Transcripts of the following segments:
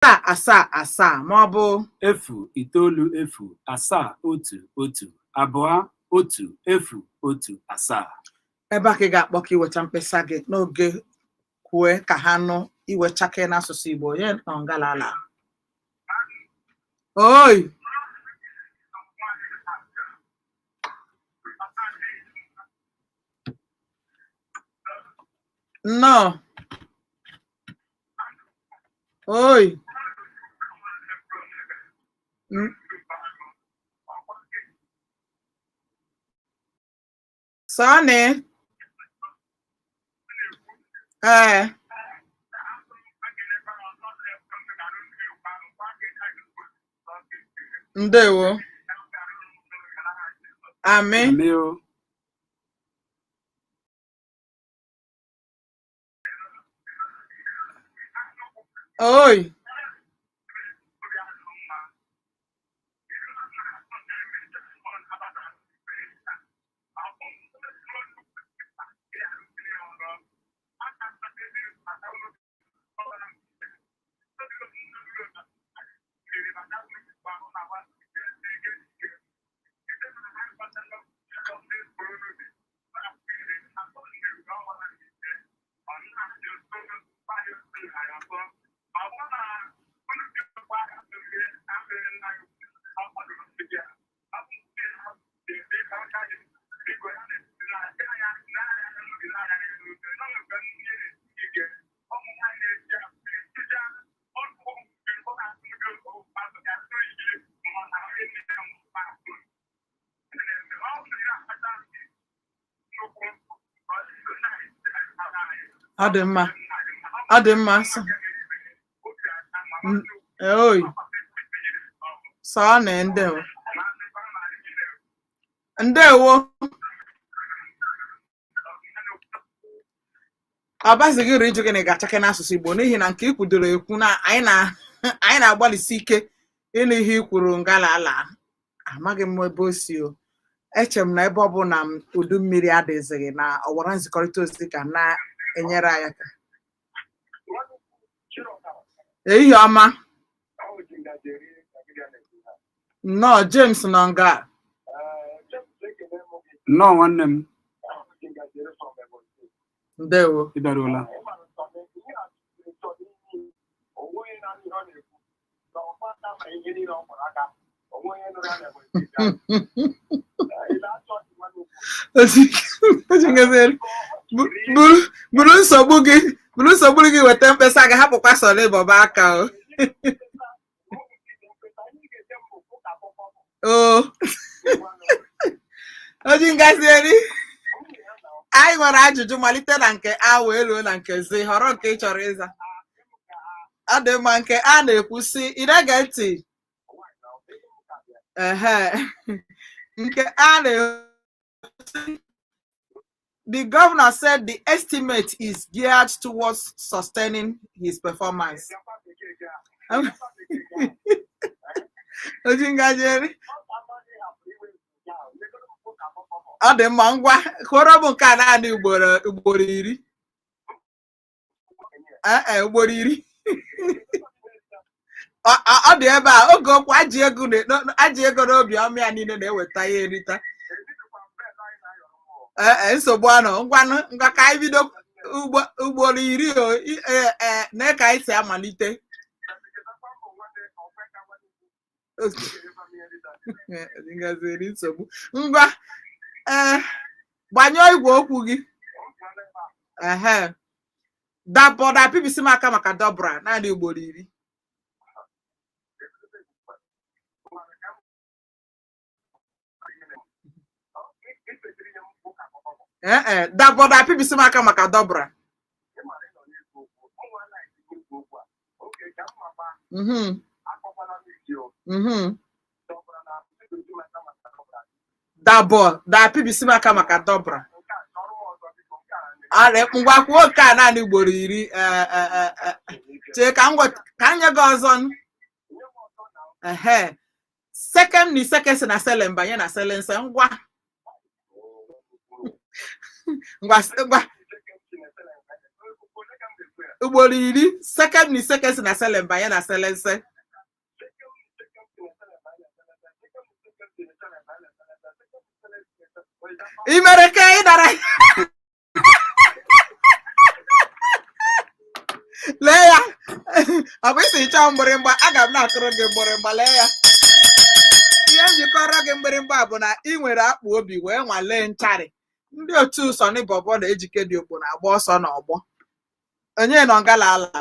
Asaa asaa ma ọ bụ 090 7 11 2 10 17. Ebe a ka ị ga-akpọ ka iweta mkpesa gị n'oge kwue ka ha nụ iwechake n'asụsụ Igbo. Onye nọ ngalala oi? Nnọọ oi. Sọnị, ee, ndewo. Amị. Amị o. Oi. Ọ dị mma, ọ dị mma. Oi, sọ na ndewo, ndewo. Ọ bazighị uru ịjụ gị na ị ga-achake n'asụsụ Igbo, n'ihi na nke i kwudoro ekwu na anyị na-agbalịsi ike ịnụ ihe i kwuru. Ngalala amaghị m ebe o si. O eche m na ebe ọ bụ na m udu mmiri adịzighị na ọwara nzikọrịta ozi ga na-enyere anyị aka. Ehihie ọma. Nnọọ, James nọ nga. Nnọọ, nwanne m. Ndewo. Ị bịaruola. Buru nsogbu gị, buru nsogbu gị, weta mkpesa gị, hapụkwa Sọlị bọba aka. O oji ngazi eri. Anyị nwere ajụjụ malite na nke A wee ruo na nke Z. Họrọ nke ị chọrọ ịza. Ọ dị mma. Nke a na-ekwu sị, ị na-ege ntị? Ehe, nke a na-ekwu: The governor said the estimate is geared towards sustaining his performance. Oji ngaji eri. Ọ dị mma, ngwa, kwuoro m nke a naanị ugboro 10. Ee, ugboro 10. Ọ dị ebe a oge okwu aji ego n'obi ọma ya niile na-eweta ihe nrita. Ee, nsogbu anọ. Ngwanụ, ngwa, ka anyị bido. Ugboro 10 o. Ee, na ka anyị si amalite. Ngaziri nsogbu. Ngwa, ee, gbanyụọ igwe okwu gị. Ehe, dabọda pibisi m aka maka dọbra naanị ugboro 10. Ee, dabọda pibisi m aka maka dọbra. Dabọ da pibisi m aka maka dọbra. Arị, ngwa, kwuo nke a naanị ugboro 10. Ee, chee ka m ka m nye gị ọzọ. Ehe, sekem na iseke si na selem banye na selense. Ngwa, ngwa, ngwa. Ugboro 10 sekem na iseke si na selem banye na selense. Ị mere ka ị dara. Lee ya, ọ bụ isi chọọ mgbịrịmgba, aga m na-akụrụ gị mgbịrịmgba. Lee ya, ihe njikọrọ gị mgbịrịmgba bụ na ị nwere akpụ obi wee nwalee ncharị. Ndị otu Sọnị Bọbọ na Ejike dị okpo na-agba ọsọ n'ọgbọ. Onye nọ ngala ala?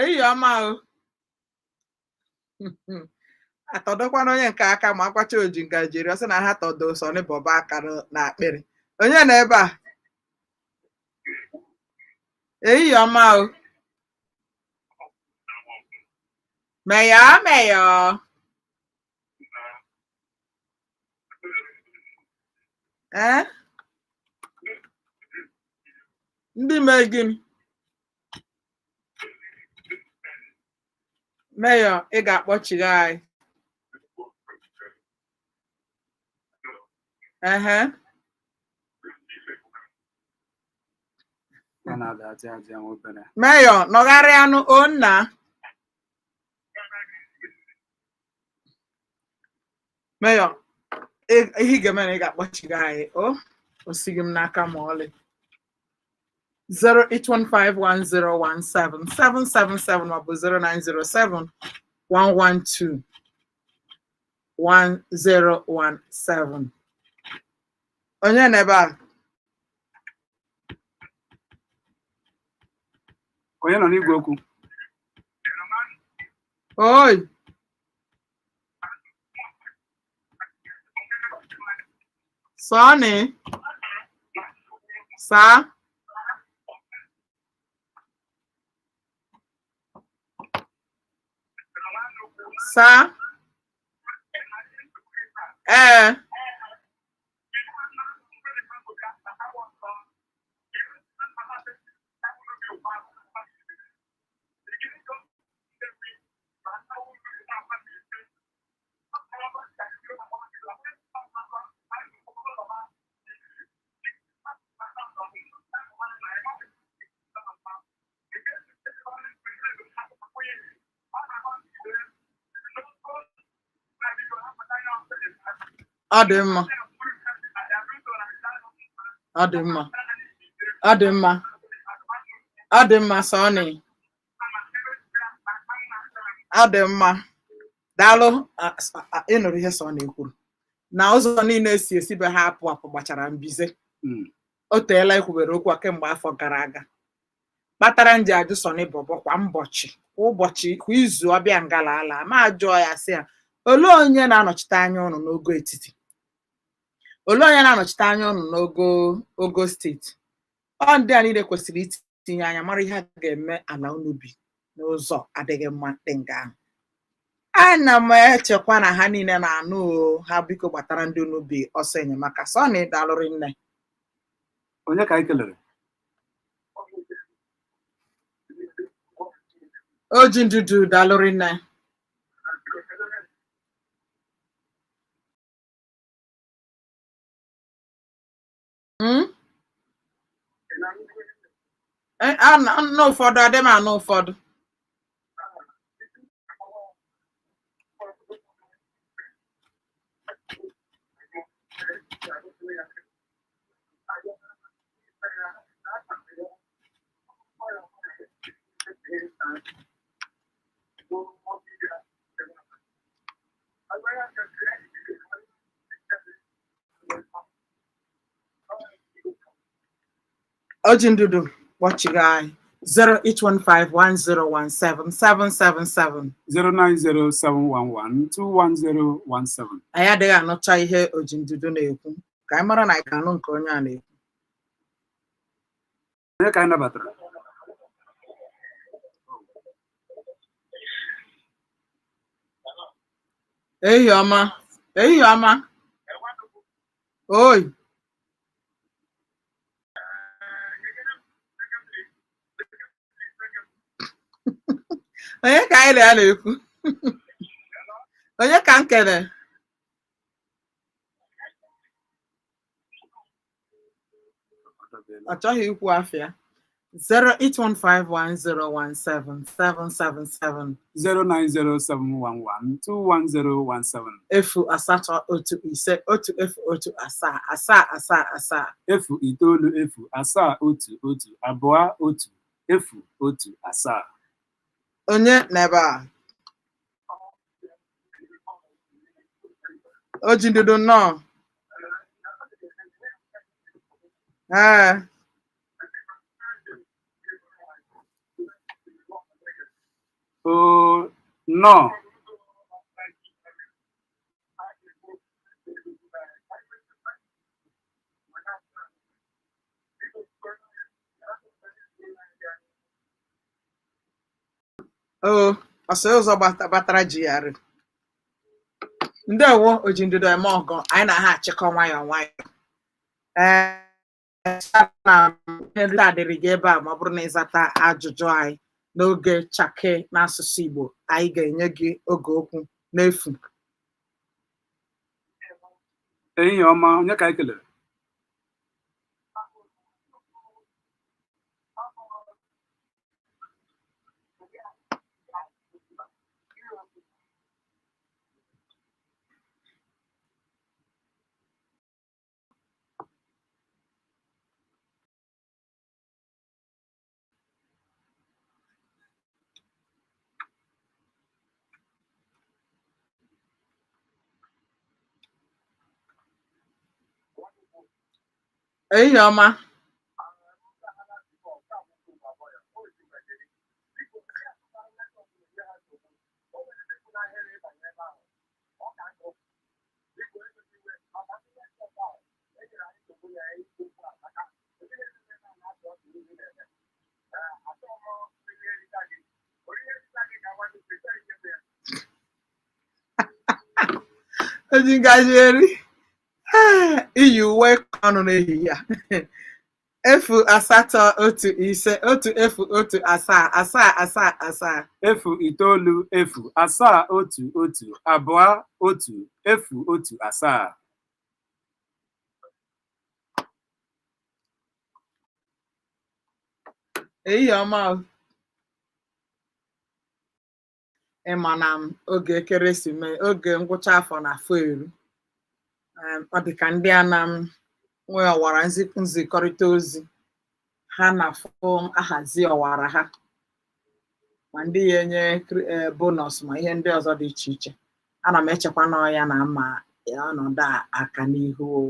Ehihie ọma o. Atọdokwana onye nke aka ma akwacha oji ngaji eri, ọ sị na ha tọdo Sọnị Bọbọ aka n'akpịrị. Onye nọ ebe a? Ehihie ọma o. Meyọ meyọ. Ee, ndị mee gịnị? Meyọ, ị ga-akpọchigha anyị. Ehe. Ya na-ada aja aja nwa obere. Meyọ, nọgharịanụ o nna. Meyọ, ihe ị ga-eme na ị ga-akpọchigha anyị o osighị m n'aka ma ọlị. 08151017777 maọbụ 09071121017. Onye nọ ebe a? Onye nọ n'igwe okwu? Oi, Sọnị, saa. Saa. Ee. Ọ dị mma. Ọ dị mma. Ọ dị mma. Ọ dị mma, Sọnị. Ọ dị mma. Daalụ. Ị nụrụ ihe Sọnị kwuru na ụzọ niile esi esibe ha apụ apụ gbachara mbize. O teela ekwubere okwu a kemgbe afọ gara aga, kpatara m ji ajụ Sọnị Bọbọ kwa ụbọchị, kwa ụbọchị, kwa izu ọbịa ngala ala ma jụọ ya sị ya, olee onye na-anọchite anya ụnụ n'ogo etiti? Olee onye na-anọchite anya ụnụ n'ogo ogo steeti? Ọ ndị a niile kwesịrị itinye anya mara ihe a ga-eme ala unu bi n'ụzọ adịghị mma dị nga ahụ. Ana m echekwa na ha niile na-anụ o ha biko gbatara ndị unu bi ọsọ enyemaka. Sọnị, daalụrị nne. Onye ka anyị kelere? Oji ndudu, daalụrị nne. Anụ ụfọdụ adị m anụ ụfọdụ. Oji ndudu kpọchiri anyị 08151017777 09071121017. Anyị adịghị anụcha ihe oji ndudu na-ekwu, ka anyị mara na anyị ga-anụ nke onye a na-ekwu. Onye ka anyị nabatara? Ehihie ọma, ehihie ọma. Oi, onye ka anyị na ya na-ekwu? Onye ka m kene? Ọ chọghị ikwu afịa. 08151017777. 09071121017. 08151 0 7 7 7 7. 090 7 1 1 2 1 0 1 7. Onye n'ebe a? O ji ndụdụ nnọọ. Ee. O nnọọ. O ọsọ ụzọ batara ji ya. Ndewo, oji ndụdụ eme ọgọ. Anyị na ha achịkọ nwayọọ nwayọọ. Ee, na ihe nrite a dịrị gị ebe a ma ọ bụrụ na ịzata ajụjụ anyị n'oge Chake n'asụsụ Igbo. Anyị ga-enye gị oge okwu n'efu. Ehihie ọma, onye ka anyị kelere? Ehihie ọma. Oji ngaji eri. Iyi uwe ọnụ n'ehihie a. 081 5 1 0 7 7 7. 090 7 1 1 2 1 0 1 7. Ehihie ọma o. Ịma na m oge ekeresimesi, oge ngwụcha afọ na-afọ eru. Ọ dị ka ndị a na m nwee ọwara nzikọrịta ozi ha na-afụ ahazi ọwara ha, ma ndị ya enye bonus ma ihe ndị ọzọ dị iche iche. Ana m echekwa na ọ ya na ama ọnọdụ a aka n'ihu o.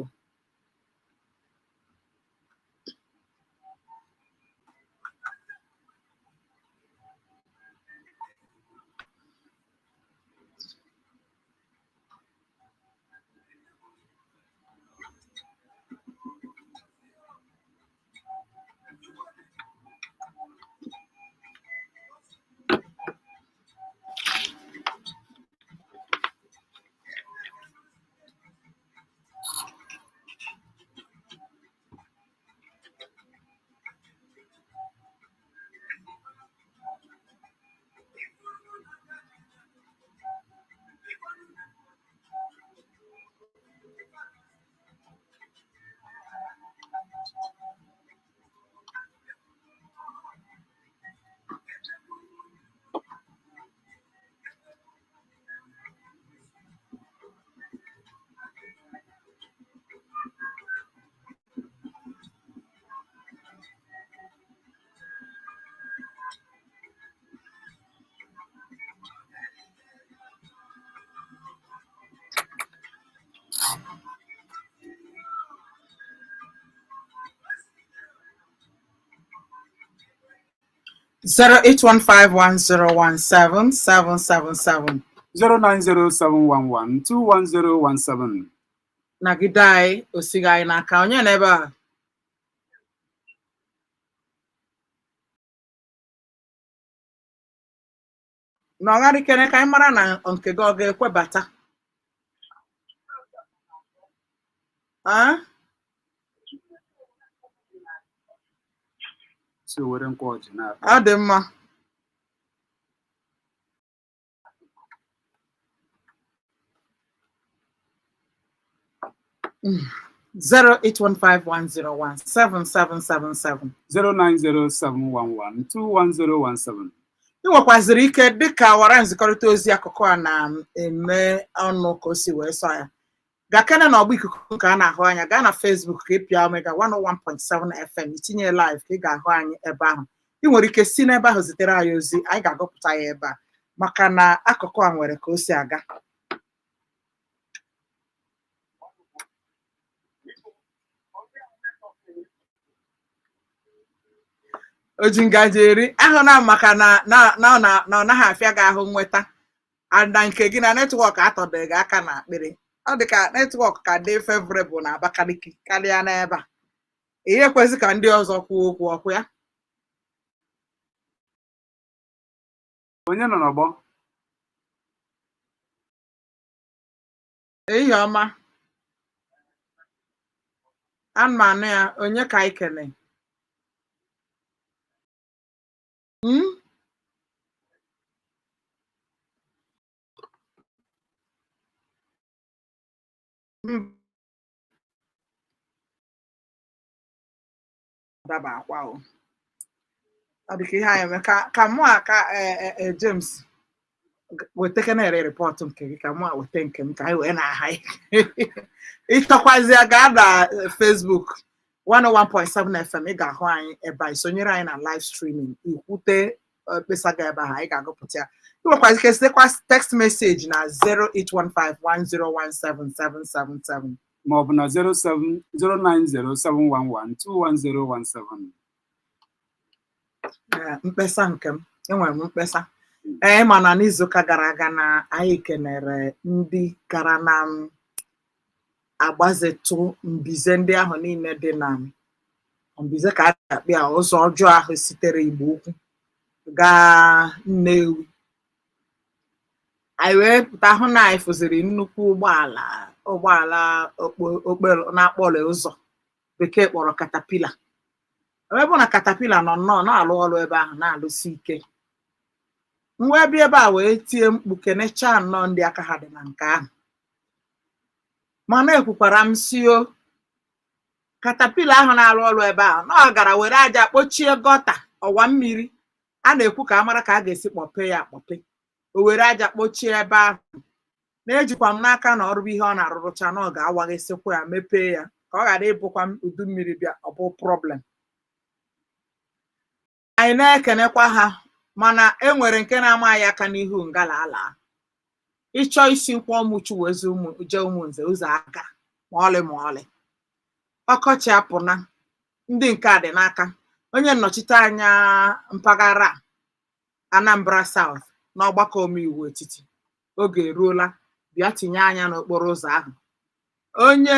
08151017777. 09071121017. Nagide anyị, osighị anyị n'aka. Onye nọ ebe a? Na ọgharịkere ka anyị mara na nke gị ọ ga-ekwebata. Ah? Si were nkwa ọjị na-akpa. Ọ dị mma. 08151017777. 09071121017. Ị nwekwaziri ike dịka ọwara nzikọrịta ozi akụkọ a na-eme ọnụ ka o si wee sọ ya gakene na ọgba ikuku ka a na-ahụ anya, gaa na Facebook ka ị pịa Omega 101.7 FM, itinye live ka ị ga-ahụ anyị ebe ahụ. Ị nwere ike si n'ebe ahụ zitere anyị ozi, anyị ga-agụpụta ya ebe a maka na akụkụ a nwere ka o si aga. O ji ngaji eri ahụ na maka na na na ọ na ọ naghị afịa gị ahụ nweta ada nke gị na network atọbeghị gị aka na akpịrị. Ọ dị ka network ka dị favorable na Abakaliki karịa n'ebe a. Ihe ekwesị ka ndị ọzọ kwuo okwu ọkwụ ya. Onye nọ n'ọgbọ? Ehihie ọma. Ana m anụ ya. Onye ka anyị kene? Mm? Daba akwa o. Ọ dị ka ihe anyị eme ka mụ a ka James wetakene report nke gị, ka mụ a weta nke m ka anyị wee na-aha. Ịchọkwazịa, gaa na Facebook 101.7 FM, ị ga-ahụ anyị ebe a. Sonyere anyị na live streaming, ikwute mkpesa gị ebe ahụ, anyị ga-agụpụta ya. Ị nwekwara ike sitekwa text message na 08151017777 maọbụ na 07 09071121017. Ee, mkpesa nke m, enwere m mkpesa. Ee, mana n'izuụka gara aga na anyị kenere ndị gara na m agbazetụ mbize ndị ahụ niile dị na mbize ka a ga-akpị ya, ụzọ ọjọọ ahụ sitere Igbo Ukwu gaa Nnewi. Anyị wee pụta hụ na anyị fụziri nnukwu ụgbọala okporo na-akpọrọ ụzọ bekee kpọrọ caterpillar. Ebe bụ na caterpillar nọ nnọọ na-alụ ọrụ ebe ahụ na-alụsi ike. M wee bịa ebe a wee tie mkpu kenechaa nnọọ ndị aka ha dị na nke ahụ, mana ekwukwara m sio caterpillar ahụ na-arụ ọrụ ebe ahụ na ọ gara were aja kpochie gutter ọwa mmiri a na-ekwu ka a mara ka a ga-esi kpọpee ya akpọpe. O were aja kpochie ebe ahụ, na-ejikwa m n'aka na ọrụ bụ ihe ọ na-arụrụcha na ọ ga-awaghịsịkwa ya, mepee ya ka ọ ghara ịbụkwa udu mmiri bịa ọ bụ problem. Anyị na-ekenekwa ha, mana e nwere nke na-ama anyị aka n'ihu ngala ala ịchọ isi nkwọ ọmụchu wee ụmụ jee Ụmụnze ụzọ aga ma ọlị ma ọlị. Ọkọchị apụna, ndị nke a dị n'aka onye nnọchite anya mpaghara a Anambra South n'ọgbakọ omeiwu etiti. Oge eruola, bịa tinye anya n'okporo ụzọ ahụ. Onye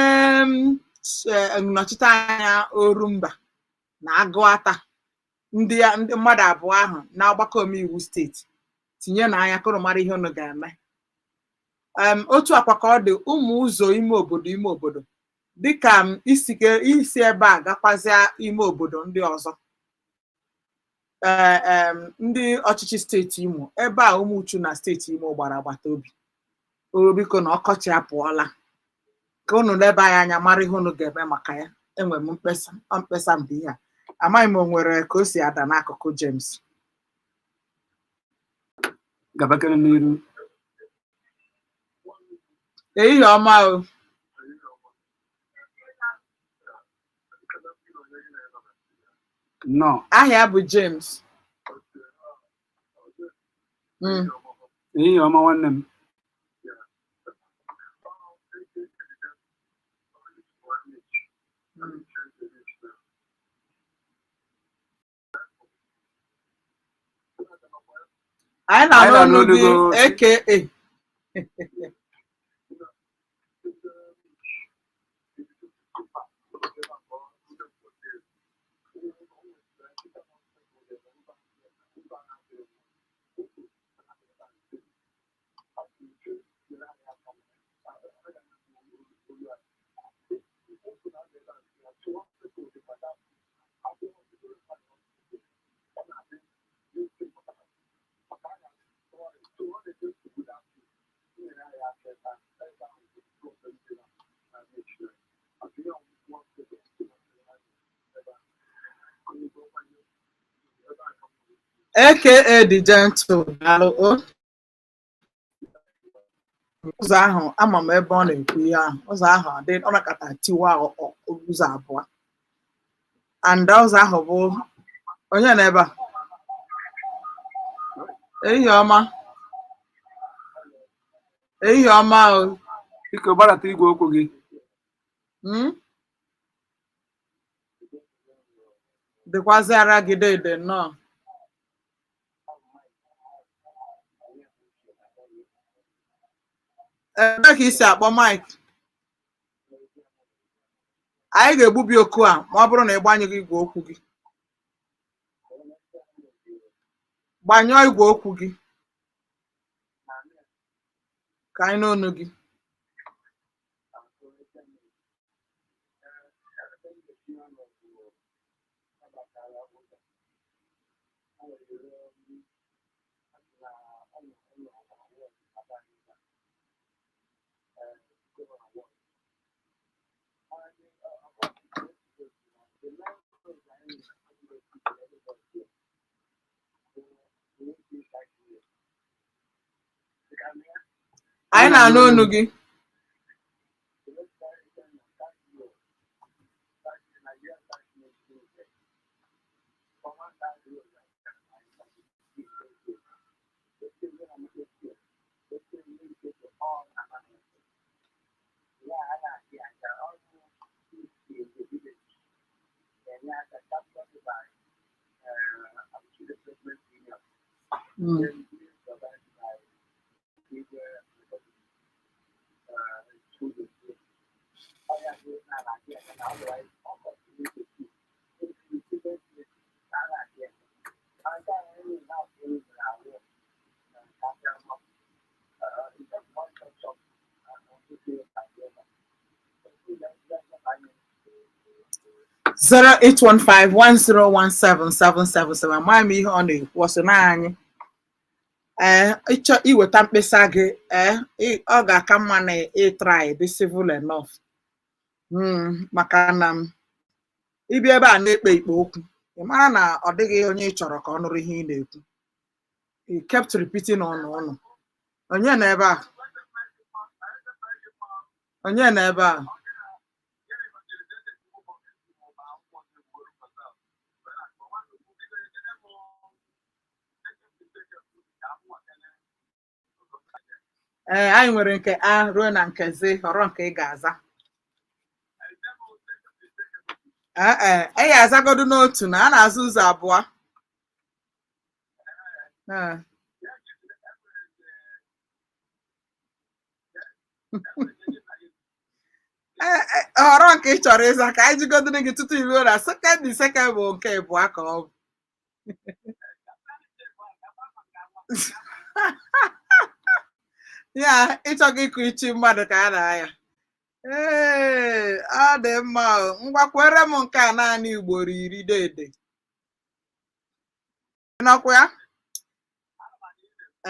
nnọchite anya Orumba na Agụata, ndị ndị mmadụ abụọ ahụ n'ọgbakọ omeiwu steeti, tinye n'anya ka unu mara ihe unu ga-eme. Otu akwa ka ọ dị ụmụ ụzọ ime obodo dịka m isi ebe a gakwazịa ime obodo ndị ọzọ. Ee, ndị ọchịchị steeti Imo, ebe a Ụmụchu na steeti Imo gbara agbata obi o, biko, na ọkọchị apụọla, ka unu leba ya anya mara ihe unu ga-eme maka ya. Enwere m mkpesa. Ọ mkpesa m bụ ihe a. Amaghị m o nwere ka o si ada n'akụkụ James. Gabakere n'iru. Ehihie ọma o. Nnọọ. Aha bụ James. Ehihie ọma, nwanne m. Anyị Anyị na-anụ na-anụ olu olu gị. gị. Aka. Aka The Gentle, daalụ o. Ụzọ ahụ, ama m ebe ọ na-ekwu ihe ahụ. Ụzọ ahụ adị, ọ nakọta tiwa ụzọ abụọ, and ụzọ ahụ bụ onye nọ ebe a. Ehihie ọma, ehihie ọma o. Biko gbadata igwe okwu gị. Dịkwazịara gị dede nnọọ. Ebee ka i si akpọ, Mike? Anyị ga-egbubi oku a ma ọ bụrụ na ị gbanyụghị igwe okwu gị. Gbanyụọ igwe okwu gị ka anyị nụ ọnụ gị. Anyị na-anụ ọnụ gị. 08151017777. Amaghị m ihe ọ na-ekwu. Ọ sị na anyị ee ịchọ iweta mkpesa gị, ee ọ ga-aka mma na ị try dị civil enough, maka na m ịbịa ebe a na-ekpe ikpe okwu, ị mara na ọ dịghị onye ị chọrọ ka ọ nụrụ ihe ị na-ekwu. He kept repeating ọnụ ọnụ. Onye nọ ebe a? Onye nọ ebe a? Ee, anyị nwere nke A ruo na nke Z. Họrọ nke ị ga-aza. Ee ee, ị ga-azagodu n'otu na a na-aza ụzọ abụọ. Ee. Ee, ee, họrọ nke ị chọrọ ịza ka anyị jigodoro gị tutu i ruo na second. Second bụ nke ịbụọ ka ọ bụ. Ya ịchọghị ịkụ ichi mmadụ ka a na-aya. Ee, ọ dị mma o. Ngwa, kwere m nke a naanị ugboro 10, dede. Ị nọkwa ya?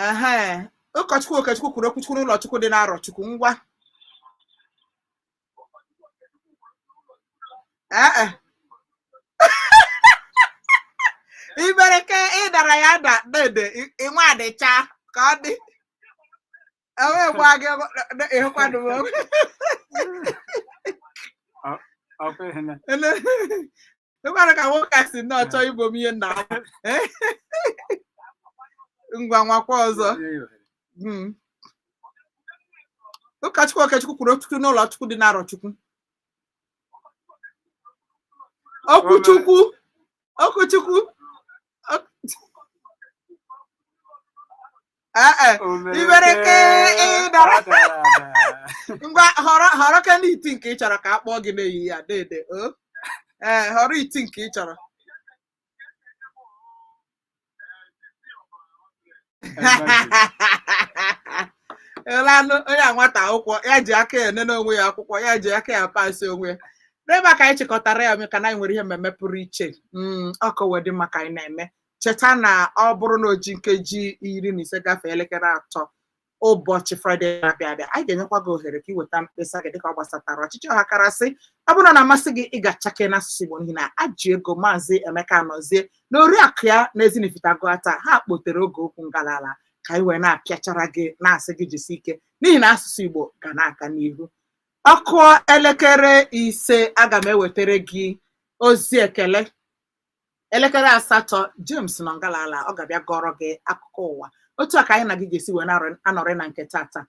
Ehe, ụkọchukwu Okechukwu kwuru okwuchukwu n'ụlọ Chukwu dị n'Arọchukwu. Ngwa. Ee, ibereke ị dara ya ada, dede. Ịnwa adịcha ka ọ dị enwe gwa gị ịhụkwanụ m. Ọkwa ihe na ịgwara ka nwoke a si nnọọ chọọ ibo m ihe nna m. Ngwa, nwakwa ọzọ. Nye ya ohere. Ụkọchukwu Okechukwu kwuru okwu n'ụlọ Chukwu dị n'Arọchukwu. Okwuchukwu, Okwuchukwu. Ee e. O mere Ibereke ị dara. Ọ dara ada. Ngwa, họrọ, họrọ kene iti nke ị chọrọ ka a kpọọ gị n'ehihie a, dede o. Ee, họrọ iti nke ị chọrọ. Exactly. Elanụ onye a nwata akwụkwọ ya ji aka ya enene onwe ya akwụkwọ ya ji aka ya pasị onwe ya. N'ebe a ka anyị chịkọtara ya, maka na anyị nwere ihe mmemme pụrụ iche. Ọkụ wee dị maka anyị na-eme. Cheta na ọ bụrụ na o ji nkeji 15 gafee elekere 3 Ụbọchị Fraịde na-abịa abịa, anyị ga-enyekwa gị ohere ka ị weta mkpesa gị dịka ọ gbasatara ọchịchị ọhakarasị. Ọ bụrụ na amasị gị, ị ga-achake n'asụsụ Igbo, n'ihi na aji ego Maazị Emeka Anọzie na oriakụ ya na Ezinifite Agụata ha kpotere oge okwu ngalala ka anyị wee na-apịachara gị, na-asị gị jisi ike, n'ihi na asụsụ Igbo ga na-aka n'ihu. Ọ kụọ elekere 5, aga m ewetara gị ozi ekele. 8, James nọ ngalala, ọ ga-abịa gọrọ gị akụkọ ụwa. Otu a ka anyị na gị ga-esi wee na-anọrị na nke tata.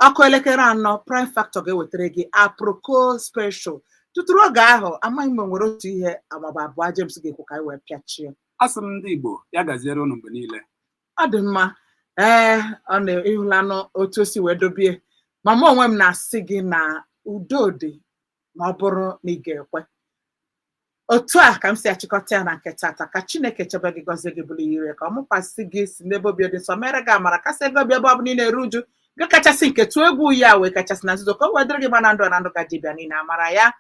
Ọ kụọ elekere 4, Prime Factor ga-ewetara gị Aproko Special. Tuturu oge ahụ, amaghị m, nwere otu ihe maọbụ abụọ James ga-ekwu ka anyị wee pịachie. Asị m ndị Igbo, ya gaziere unu mgbe niile. Ọ dị mma. Ee, ọ na ịhụlanụ otu o si wee dobie. Ma mụ onwe m na-asị gị na udo dị, ma ọ bụrụ na ị ga-ekwe. Otu a ka m si achịkọta ya na nke tata. Ka Chineke chebe gị, gọzie gị, bụrụ ire, ka ọ mụkwasị gị, si n'ebe obi dị nsọ mere gị amara, kasị ego obi ebe ọ bụla ị na-eru uju gị, kachasị nke tụọ egwu ya wee kachasị na nzuzo, ka o wee dịrị gị mma na ndụ a na ndụ gaji bịa niile. Amara ya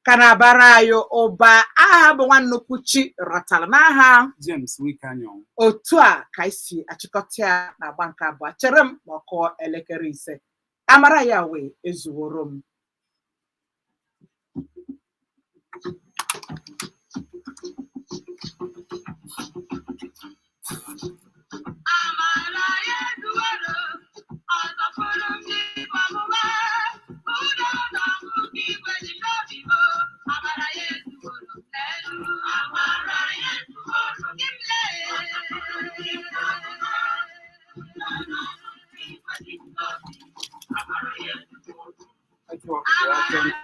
ka na-abara anyị ụba. Aha bụ nwa nnukwu chi rọtara n'aha James Wike Anyanwụ. Otu a ka anyị si achịkọta ya na agba nke abụọ. Chere m ma ọ kụọ elekere 5. Amara ya wee ezuworo m. Amara ya ezuworo, ọzọ fọrọ m n'ịkwa ọmụma. Udo na ọṅụ ka igwe ji n'obi m. Amara ya ezuworo m n'elu. Amara ya ezuworo m lee. Network dị ajọ.